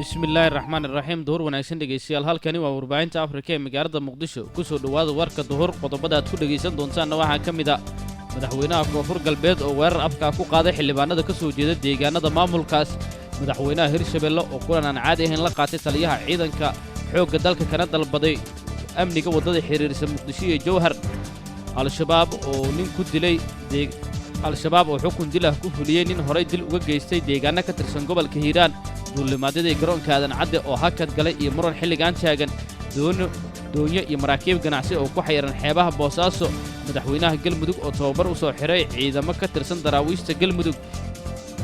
Bismillaahi raxmaan iraxiim. Duhur wanaagsan, dhegeystayaal. Halkani waa Warbaahinta Afrika ee magaalada Muqdisho. Kusoo dhowaada warka duhur. Qodobada aad ku dhegaysan doontaanna waxaa ka mid a madaxweynaha Koonfur Galbeed oo weerar afkaa ku qaaday xildhibaanada ka soo jeeda deegaanada maamulkaas, madaxweynaha Hirshabelle oo kulan aan caadi ahayn la qaatay taliyaha ciidanka xoogga dalka kana dalbaday amniga waddada xidhiirisa Muqdisho iyo Jowhar, Al-Shabaab oo nin ku dilay, Al-Shabaab oo xukun dil ah ku fuliyey nin horay dil uga geystay deegaano ka tirsan gobolka Hiiraan, duulimaadyadii garoonka Aadan Cadde oo hakad galay iyo muran xilligan taagan, doono doonyo iyo maraakiib ganacsi oo ku xayiran xeebaha Boosaaso, madaxweynaha Galmudug oo tababar u soo xiray ciidamo ka tirsan daraawiishta Galmudug,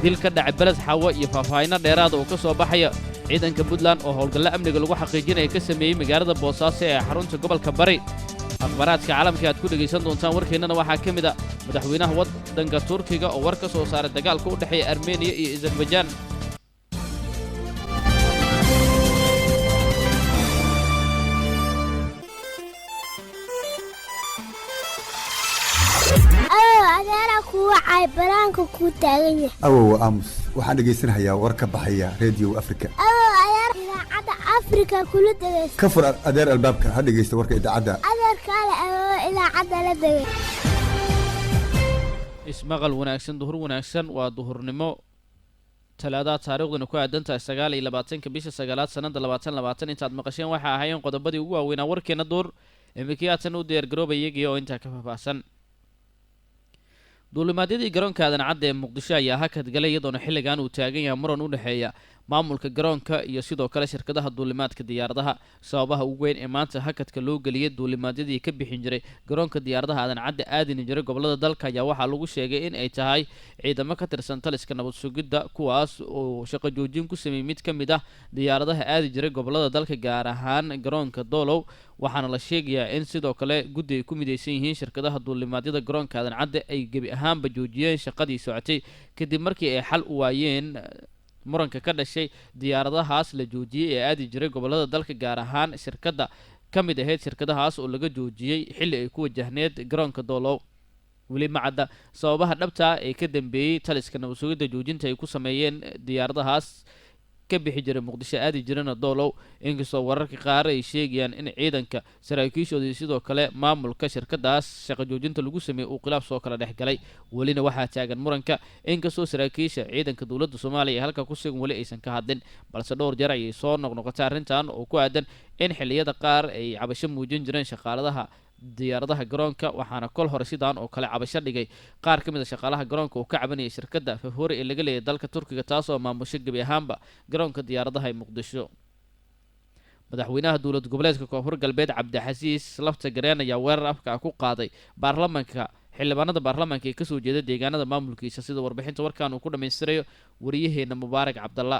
dil ka dhacay Beled Xaawo iyo faahfaahinno dheeraada oo ka soo baxaya, ciidanka Puntland oo howlgallo amniga lagu xaqiijinaya ka sameeyey magaalada Boosaaso ee xarunta gobolka Bari. Akhbaaraadka caalamka aad ku dhegaysan doontaan warkeennana waxaa ka mid a madaxweynaha waddanka Turkiga oo war ka soo saaray dagaalka u dhexeeya Armeniya iyo Azarbajaan. Awow aamus, waxaan dhegaysanhayaa war ka baxaya Redio Africa. Awow, adeer, idaacadda Afrika kula dhegaysta. Ka fur adeer albaabka, ha dhegaysta warka idaacadda. Adeerkaale, awow, idaacadda la dhegay. Ismaqal wanaagsan, duhur wanaagsan. Waa duhurnimo Talaadaha, taariikhduna ku aadan tahay 29-ka bisha sagaalaad sanada 2020. Intaad maqasheen waxaa ahaayeen qodobadii ugu waaweynaa warkeena duur. Iminkii haatan u diyaargaroobay iyagii oo intaa ka faahfaahsan. Duulimaadyadii garoonka Aadan Cadde ee Muqdisho ayaa hakad galay, iyadoona xilligan uu taagan yahay muran u dhexeeya maamulka garoonka iyo sidoo kale shirkadaha duulimaadka diyaaradaha. Sababaha ugu weyn ee maanta hakadka loo geliyey duulimaadyadii ka bixin jiray garoonka diyaaradaha Aadan Cadde aadini jiray gobolada dalka ayaa waxaa lagu sheegay in ay tahay ciidamo ka tirsan taliska nabad sugidda, kuwaas oo shaqo joojin ku sameeyey mid ka mid ah diyaaradaha aadi jiray gobolada dalka, gaar ahaan garoonka Doolow. Waxaana la sheegayaa in sidoo kale guddi ay ku midaysan yihiin shirkadaha duulimaadyada garoonka Aadan Cadde ay gebi ahaanba joojiyeen shaqadii socotay, kadib markii ay xal u waayeen muranka ka dhashay diyaaradahaas la joojiyey ee aadi jiray gobolada dalka, gaar ahaan shirkadda ka mid ahayd shirkadahaas oo laga joojiyey xilli ay ku wajahneed garoonka Doolow. Weli ma cadda sababaha dhabtaa ee ka dambeeyey taliska nabad sugidda joojinta ay ku sameeyeen diyaaradahaas ka bixi jiray Muqdisho aadi jirana Doolow, inkastoo wararka qaar ay sheegayaan in ciidanka saraakiishooda iyo sidoo kale maamulka shirkadaas shaqo joojinta lagu sameeyey uu khilaaf soo kala dhex galay. Welina waxaa taagan muranka, inkastoo saraakiisha ciidanka dowladda Soomaaliya ee halka ku sugan weli aysan ka hadlin, balse dhowr jeer ayay soo noqnoqotay arrintan oo ku aadan in xilliyada qaar ay cabasho muujin jireen shaqaaladaha diyaaradaha garoonka. Waxaana kol hore sidaan oo kale cabasho dhigay qaar ka mid a shaqaalaha garoonka oo ka cabanayay shirkadda Fafore ee laga leeyahay dalka Turkiga, taas oo maamusho gebi ahaanba garoonka diyaaradaha ee Muqdisho. Madaxweynaha dowlad goboleedka Koonfur Galbeed Cabdixasiis Lafta Gareen ayaa weerar afka ku qaaday baarlamanka, xildhibaanada baarlamaanka ee kasoo jeeda deegaanada maamulkiisa, sida warbixinta warkan uu ku dhammaystirayo wariyaheena Mubaarak Cabdalla.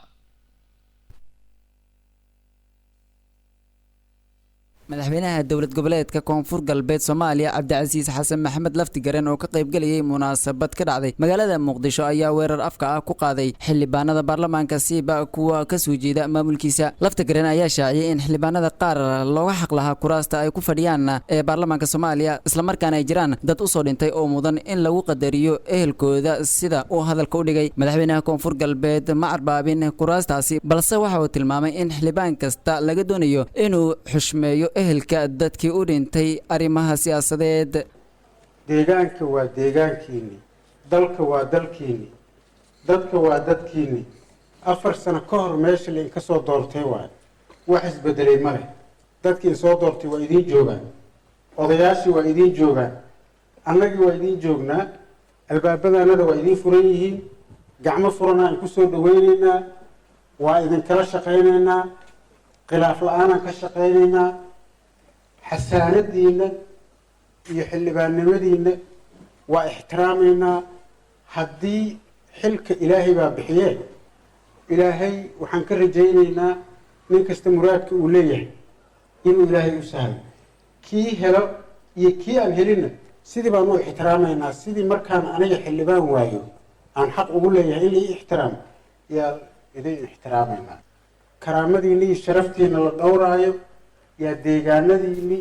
Madaxweynaha dowlad goboleedka Koonfur Galbeed Soomaaliya Cabdicasiis Xasan Maxamed Laftigareen oo ka qaybgelayay munaasabad ka dhacday magaalada Muqdisho ayaa weerar afka ah ku qaaday xildhibaanada baarlamaanka, siiba kuwa kasoo jeeda maamulkiisa. Laftigareen ayaa shaaciyey in xildhibaanada qaar looga xaq lahaa kuraasta ay ku fadhiyaan ee baarlamaanka Soomaaliya, islamarkaana ay jiraan dad usoo dhintay oo mudan in lagu qadariyo ehelkooda, sida uu hadalka u dhigay. Madaxweynaha Koonfur Galbeed ma carbaabin kuraastaasi, balse waxa uu tilmaamay in xildhibaan kasta laga doonayo inuu xushmeeyo ehelka dadkii u dhintay arrimaha siyaasadeed. Deegaanka waa deegaankiinni, dalka waa dalkiinni, dadka waa dadkiinni. 4 sano ka hor meesha lainka soo doortay waayo, wax isbedelay ma leh. Dadkii soo doortay waa idiin joogaan, odayaashii waa idiin joogaan, annagii waa idiin joognaa, albaabadaanada waa idiin furan yihiin. Gacmo furanaan ku soo dhaweynaynaa, waa idinkala shaqaynaynaa, khilaaf la-aanaan ka shaqaynaynaa. Xasaanadiinna iyo xildhibaannimadiinna waa ixtiraamaynaa. Haddii xilka Ilaahay baa bixiyee, Ilaahay waxaan ka rajaynaynaa nin kasta muraadka uu leeyahay inuu Ilaahay u sahlo. Kii helo iyo kii aan helinna sidii baan u ixtiraamaynaa. Sidii markaan aniga xildhibaan waayo aan xaq ugu leeyahay in la ii ixtiraamo yaa idin ixtiraamaynaa. Karaamadiinna iyo sharaftiina la dhowraayo yaa deegaanadiinni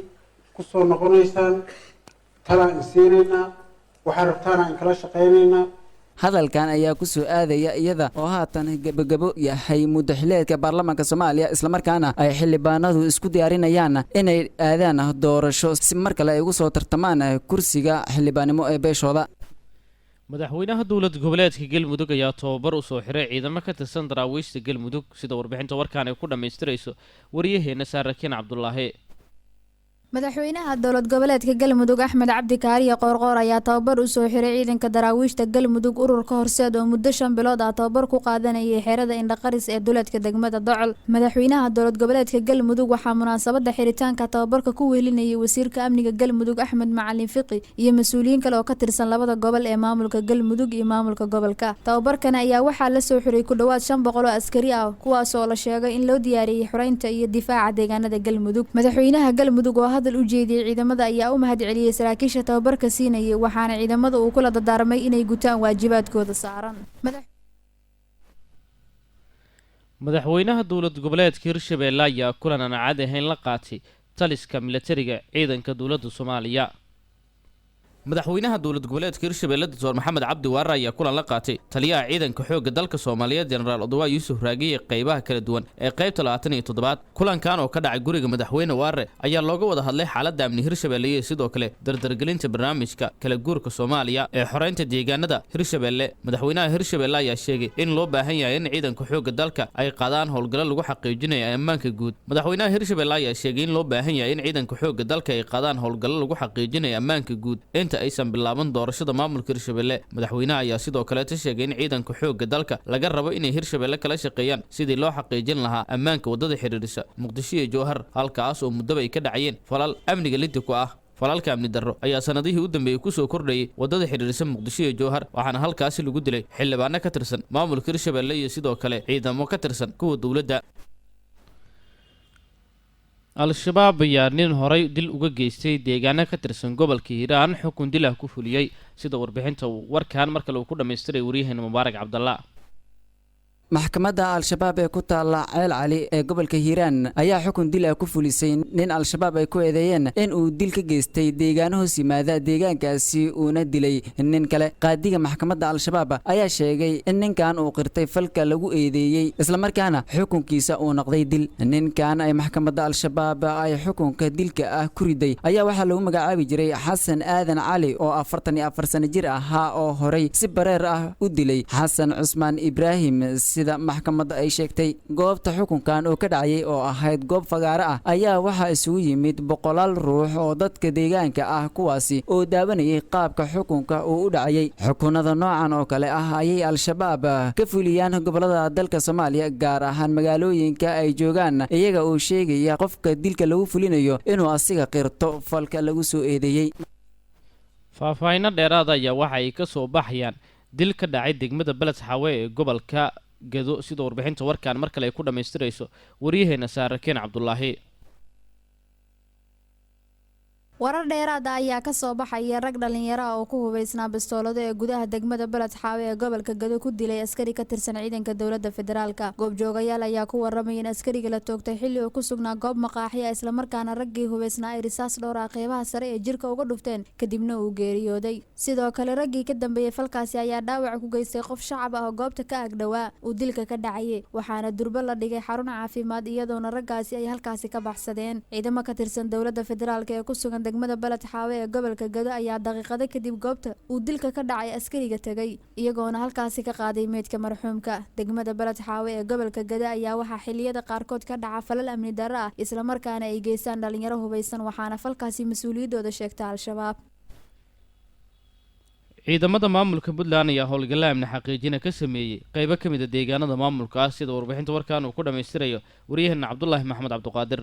kusoo noqonaysaan. Talaan insiinaynaa, waxaa rabtaana in kala shaqaynaynaa. Hadalkan ayaa kusoo aadaya iyada oo haatan gebagabo yahay muddaxileedka baarlamaanka Soomaaliya, islamarkaana ay xildhibaanadu isku diyaarinayaan inay aadaan doorasho si mar kale ay ugu soo tartamaan kursiga xildhibaannimo ee beeshooda. Madaxweynaha Dowlad Goboleedka Galmudug ayaa tababar usoo xiray ciidamo ka tirsan Daraawiishta Galmudug, sida warbixinta warkaan ay ku dhammaystirayso waryaheena Saarakiin Cabdulaahi. Madaxweynaha Dowlad Goboleedka Galmudug Axmed Cabdi Kaariye Qoorqoor ayaa tababar usoo xiray ciidanka Daraawiishta Galmudug ururka Horseed oo muddo 5 bilood ah tababar ku qaadanayay xerada Indhaqaris ee duleedka degmada Docol. Madaxweynaha Dowlad Goboleedka Galmudug waxaa munaasabada xiritaanka tababarka ku wehelinayay wasiirka amniga Galmudug Axmed Macalin Fiqi iyo mas-uuliyiin kale oo ka tirsan labada gobol ee maamulka Galmudug iyo maamulka gobolka. Tababarkan ayaa waxaa lasoo xiray ku dhowaad 500 oo askari ah, kuwaas oo la sheegay in loo diyaariyey xureynta iyo difaaca deegaanada Galmudug. Madaxweynaha Galmudug oo hadal u jeediyey ciidamada ayaa u mahad celiyey saraakiisha tababarka siinayay, waxaana ciidamada uu kula dardaarmay inay gutaan waajibaadkooda saaran. Madaxweynaha Dowlad Goboleedka Hirshabeelle ayaa kulan aan caadi ahayn la qaatay taliska milatariga ciidanka dowladda Soomaaliya. Madaxweynaha Dowlad Goboleedka Hirshabeelle Doctor Maxamed Cabdi Waarre ayaa kulan la qaatay taliyaha ciidanka xoogga dalka Soomaaliyeed Jenaraal Odawaa Yuusuf Raagiye, qeybaha kala duwan ee qaybta 27aad. Kulankan oo ka dhacay guriga Madaxweyne Waarre ayaa looga wada hadlay xaaladda amni Hirshabeelle iyo sidoo kale dardargelinta barnaamijka kala guurka Soomaaliya ee xoreynta deegaanada Hirshabeelle. Madaxweynaha Hirshabeelle ayaa sheegay in loo baahan yahay in ciidanka xoogga dalka ay qaadaan howlgallo lagu xaqiijinayo ammaanka guud. Madaxweynaha Hirshabeelle ayaa sheegay in loo baahan yahay in ciidanka xoogga dalka ay qaadaan howlgallo lagu xaqiijinayo ammaanka guud inta aysan bilaaban doorashada maamulka Hirshabelle. Madaxweynaha ayaa sidoo kaleeta sheegay in ciidanka xoogga dalka laga rabo inay Hirshabelle kala shaqeeyaan sidii loo xaqiijin lahaa ammaanka waddada xidhiidhisa Muqdisho iyo Jowhar, halkaas oo muddaba ay ka dhacayeen falal amniga liddi ku ah. Falalka amni darro ayaa sanadihii u dambeeyey kusoo kordhayay waddada xidhiidhisa Muqdisho iyo Jowhar, waxaana halkaasi lagu dilay xildhibaano ka tirsan maamulka Hirshabelle iyo sidoo kale ciidamo ka tirsan kuwa dowladda. Al-Shabaab ayaa nin horay dil uga geystay deegaano ka tirsan gobolka Hiiraan xukun dil ah ku fuliyey, sida warbixinta warkan mar kale uu ku dhammaystiray waryaheena Mubaarak Cabdalla. Maxkamadda Al-Shabaab ee ku taalla Ceel Cali ee gobolka Hiiraan ayaa xukun dil ah ku fulisay nin Al-Shabaab ay ku eedeeyeen in uu dil ka geystay deegaano hoos yimaada deegaankaasi, uuna dilay nin kale. Qaadiga maxkamadda Al-Shabaab ayaa sheegay in ninkan uu qirtay falka lagu eedeeyey, islamarkaana xukunkiisa uu noqday dil. Ninkan ay maxkamadda Al-Shabaab ay xukunka dilka ah ku riday ayaa waxaa lagu magacaabi jiray Xasan Aadan Cali oo 44 sano jir ahaa, oo horay si bareer ah u dilay Xasan Cusmaan Ibraahim, sida maxkamadda ay sheegtay. Goobta xukunkan oo ka dhacayay oo ahayd goob fagaaro ah ayaa waxaa isugu yimid boqolaal ruux oo dadka deegaanka ah, kuwaasi oo daawanayay qaabka xukunka uu u dhacayay. Xukunada noocan oo kale ah ayay Al-Shabaab ka fuliyaan gobolada dalka Soomaaliya, gaar ahaan magaalooyinka ay joogaan, iyaga oo sheegaya qofka dilka lagu fulinayo inuu asiga qirto falka lagu soo eedeeyey. Faahfaahinno dheeraada ayaa waxa ay ka soo baxayaan dil ka dhacay degmada Beled Xaawe ee gobolka Gedo, sida warbixinta warkan mar kale ay ku dhammaystirayso waryaheena Saarakeen Cabdulaahi. Warar dheeraada ayaa kasoo baxaya rag dhalinyaro ah oo ku hubeysnaa bistoolado ee gudaha degmada Beled Xaawe ee gobolka Gado ku dilay askari ka tirsan ciidanka dowladda federaalka. Goobjoogayaal ayaa ku waramay in askariga la toogtay xilli uu ku sugnaa goob maqaaxi ah, islamarkaana raggii hubeysnaa ay risaas dhowr ah qeybaha sare ee jirka uga dhufteen, kadibna uu geeriyooday. Sidoo kale, raggii ka dambeeyey falkaasi ayaa dhaawac ku geystay qof shacab ah oo goobta ka agdhowaa uu dilka ka dhacayay, waxaana durbo la dhigay xarun caafimaad, iyadoona raggaasi ay halkaasi ka baxsadeen. Ciidamo ka tirsan dowladda federaalka ee ku sugan degmada Beled Xaawe ee gobolka Gado ayaa daqiiqado kadib goobta uu dilka ka dhacay askariga tegay, iyagoona halkaasi ka qaaday meydka marxuumka. Degmada Beled Xaawe ee gobolka Gado ayaa waxaa xiliyada qaarkood ka dhaca falal amni darro ah, islamarkaana ay geystaan dhalinyaro hubeysan, waxaana falkaasi mas-uuliyaddooda sheegta Al-Shabaab. Ciidamada maamulka Puntland ayaa howlgalla amni xaqiijina ka sameeyey qeybo ka mid ah deegaanada maamulkaas, sida warbixinta warkan uu ku dhammaystirayo waryaheena Cabdulaahi Maxamed Cabduqaadir.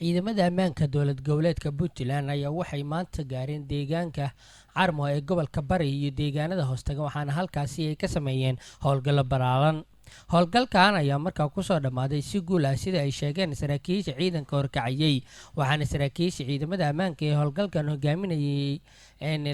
Ciidamada ammaanka Dowlad Goboleedka Puntland ayaa waxay maanta gaareen deegaanka Carmo ee gobolka Bari iyo deegaanada hoostaga, waxaana halkaasi ay ka sameeyeen howlgallo balaaran. Howlgalkan ayaa markaa kusoo dhammaaday si guul ah, sida ay sheegeen saraakiisha ciidanka horkacayey, waxaana saraakiisha ciidamada ammaanka ee howlgalkan hogaaminayay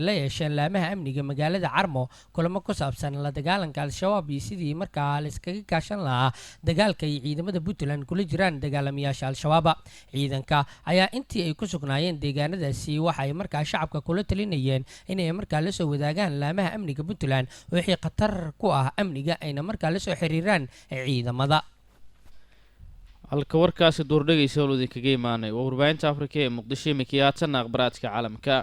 la yeesheen laamaha amniga magaalada Carmo kulamo ku saabsan la dagaalanka Al-Shabaab iyo sidii markaa la iskaga kaashan lahaa dagaalka ay ciidamada Puntland kula jiraan dagaalamayaasha Al-Shabaaba. Ciidanka ayaa intii ay ku sugnaayeen deegaanadaasi waxa ay markaa shacabka kula talinayeen inay markaa lasoo wadaagaan laamaha amniga Puntland wixii khatar ku ah amniga, ayna markaa lasoo xiriiraan ciidamada. Halka warkaasi duurdhegaysa ol idinkaga imaanay waa warbaahinta Afrika ee Muqdisho. Iminkii haatanna akhbaraadka caalamka.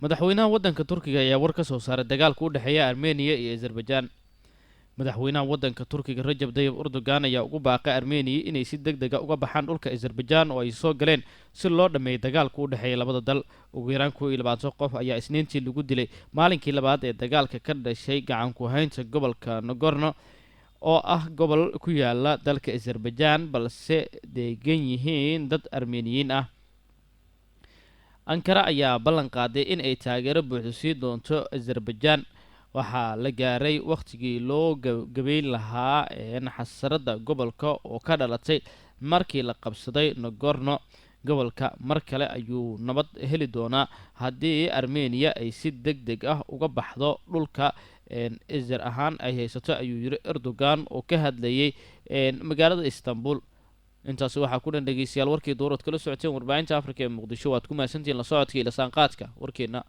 Madaxweynaha waddanka Turkiga ayaa war ka soo saaray dagaalka u dhexeeya Armeniya iyo Azerbaijan. Madaxweynaha waddanka Turkiga Rajab Dayib Erdogan ayaa ugu baaqay Armeniya inay si deg dega uga baxaan dhulka Azerbaijan oo ay soo galeen, si loo dhammeeyo dagaalka u dhexeeya labada dal. Ugu yaraan 21 qof ayaa Isniintii lagu dilay maalinkii labaad ee dagaalka ka dhashay gacan ku haynta gobolka Nagorno, oo ah gobol ku yaala dalka Azerbaijan balse degan yihiin dad Armeniyiin ah. Ankara ayaa ballan qaaday in ay taageero buuxdo sii doonto Azerbaijan. Waxaa la gaaray wakhtigii loo gabeyn lahaa xasaradda gobolka oo ka dhalatay markii la qabsaday Nagorno. Gobolka mar kale ayuu nabad heli doonaa haddii Armeniya ay si deg deg ah uga baxdo dhulka ezer ahaan ay haysato, ayuu yiri Erdogan oo ka hadlayay magaalada Istanbul. Intaasi waxaa ku dhan, dhegeystayaal, warkii duurad kala socoteen warbaahinta Afrika ee Muqdisho. Waad ku mahadsantihiin la socodka iyo lasaanqaadka warkeenna.